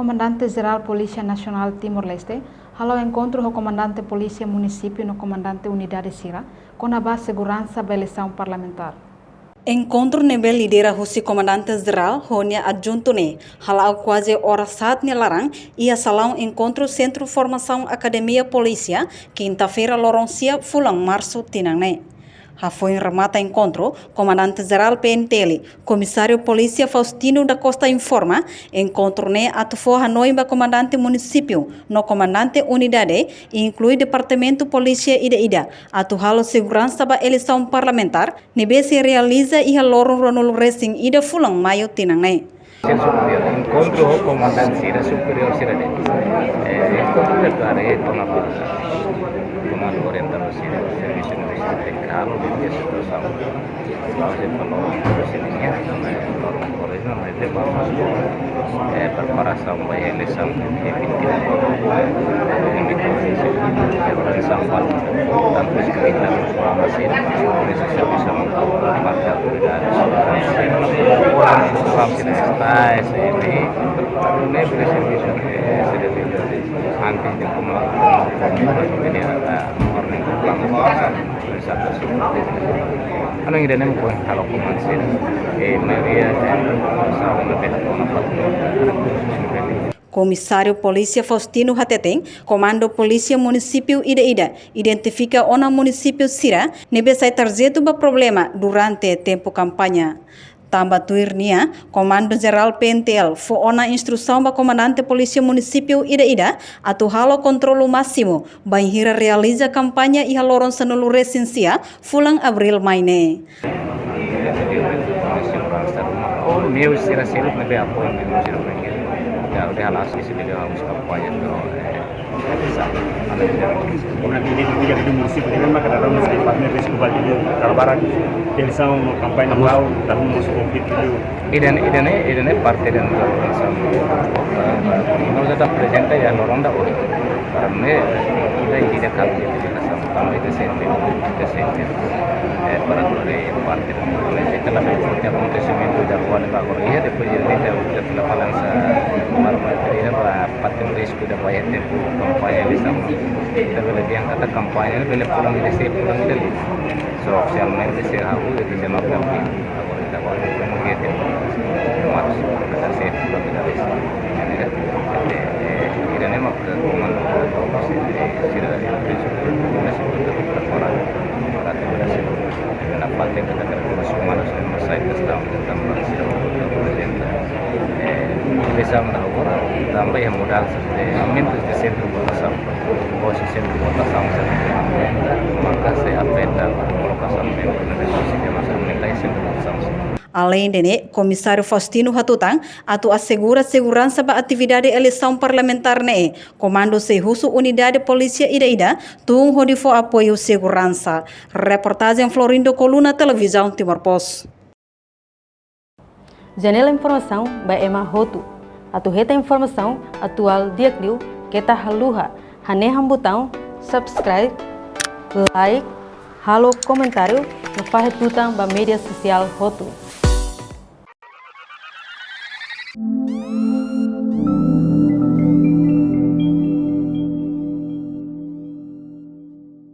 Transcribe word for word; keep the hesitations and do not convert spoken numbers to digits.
Komandante Jerál Polísia Nasionál Timor-Leste hala'o enkontru ho komandante polísia munisípiu no komandante unidade sira kona-ba seguransa ba eleisaun parlamentár. Enkontru ne'ebé lidera husi Komandante Jerál ho nia adjuntu ne'e hala'o kuaze oras haat nia laran iha salaun enkontru Sentru Formasaun Akademia Polísia, kinta-feira, loron sia fulan Marsu tinan ne'e. Hafoin remata enkontru, Komandante Jerál P N T L, Komisáriu Polísia Faustino da Costa informa, enkontru ne'e atu fó hanoin ba komandante munisípiu no komandante unidade, inklui departamentu polísia ida-idak, atu halo seguransa ba eleisaun parlamentár ne'ebé sei realiza iha loron ruanulu resin ida fulan Maiu tinan ne'e. Sira superiór, enkontru ho komandante sira superiór sira de'it. Eh, enkontru ne'e atu haree kona-ba komandu orientadór sira, servisu ne'ebé sira tenke halo iha situasaun. Base falou, sira nian, falou, por isso, mas é, vamos, eh, preparasaun ba eleisaun, eh, vinte e um, eh, vinte e um, eh, organizasaun ba tantu eskrita, forma sira, mas por isso servisu marka autoridades, vamos, vamos, eh, ne'ebé servisu, eh, servisu antes de como, como, como, eh, ordem, plano, Anu ida-ne'e mak halo komandu sira. Eh, maioria, eh, sabe, na bela kona patro. Komisáriu Polísia Faustino hateten, Komandu Polísia Munisípiu ida-idak identifika ona munisípiu sira ne'ebé sai tarjetu ba problema durante tempu kampaña. Tanba tuir nia, Komandu Jerál P N T L fó ona instrusaun ba komandante polísia munisípiu ida-idak atu halo kontrolu másimu bainhira realiza kampaña iha loron sanulu resin sia fulan Abríl mai ne'e. Seguransa ruma, oh, meiu sira seluk ne'ebé apoiu meiu sira ne'ebé. Ya, udah halas, isi video harus kampaña, no, eh, Una identidad de município de Lima, cada uno se partner de su partido, Calvara, eleisaun no kampaña, Vamos. Bau, cada uno su objetivo. Ida-ne'e, ida-ne'e, ida-ne'e parte de organizasaun. Nós já está presente ya no ronda hoy. Para mí, ida, ida, cada delegasaun, também de sente, de sente. Eh, para poder parte de organizasaun. Ita la forte akontesimentu da rua de Bago. E depois de, de, de, de la balansa, para, para, para parte de Kuda ba iha tempu kampaña eleisaun. Ita bele dehan katak kampaña ne'e bele pulang ida, sei pulang ida liu. So, ofisialmente sei hahú dia dezanove de abril. Agora ita agora estamos dia tempu Marsu, katak sei pulang ida liu. Jadi, eh, ida-ne'e mak komandu sira, eh, sira, eh, prepara, prepara, prepara, prepara. Na parte de recursos humanos, no sai kestaun de também sira apresenta. Eh, eleisaun agora, também mudansa de aumentu de sentru votasaun. Ou se sentru votasaun, se aumenta, maka sei afeta kolokasaun membru na depois de mais aumenta e sentru votasaun. Além de ne'e, Komisáriu Faustino hatutan, atu asegura seguransa ba atividade eleisaun parlamentár ne'e, Komandu sei husu unidade polísia ida-idak tun hodi fó apoiu seguransa. Reportajen Florindo Coluna, Televizaun Timor Post. Janela informasaun ba ema hotu. Atu hetan informasaun atuál di'ak liu, keta haluha hanehan butaun subscribe, like, halo komentáriu no fahe tutan ba média sosiál hotu.